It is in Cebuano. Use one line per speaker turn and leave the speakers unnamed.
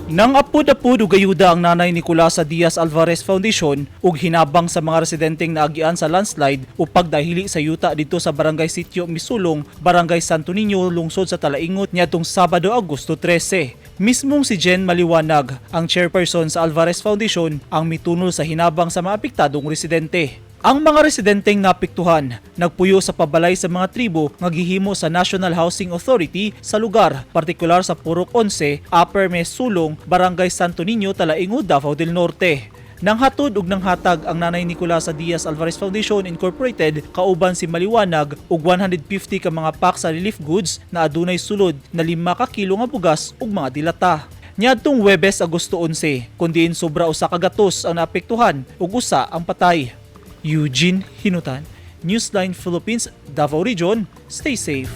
Nang apod-apod ug ayuda ang Nanay Nicolasa Diaz Alvarez Foundation ug hinabang sa mga residenteng naagian sa landslide o pagdahili sa yuta didto sa Barangay Sitio Misulong, Barangay Santo Niño, lungsod sa Talaingot niadtong Sabado, Agosto 13. Mismong si Jen Maliwanag, ang chairperson sa Alvarez Foundation, ang mitunol sa hinabang sa mga apektadong residente. Ang mga residenteng naapektuhan nagpuyo sa pabalay sa mga tribo nga gihimo sa National Housing Authority sa lugar, partikular sa Purok 11, Upper Mesulong, Barangay Santo Niño, Talaingod, Davao del Norte. Nanghatod ug nanghatag ang Nanay Nicolasa Diaz Alvarez Foundation Incorporated kauban si Maliwanag og 150 ka mga pack sa relief goods na adunay sulod na 5 ka kilo nga bugas ug mga dilata. Niadtong Huwebes, Agosto 11, kun diin sobra 1 ka gatos ang naapektuhan ug usa ang patay. Eugene Hinutan, Newsline Philippines, Davao Region. Stay safe.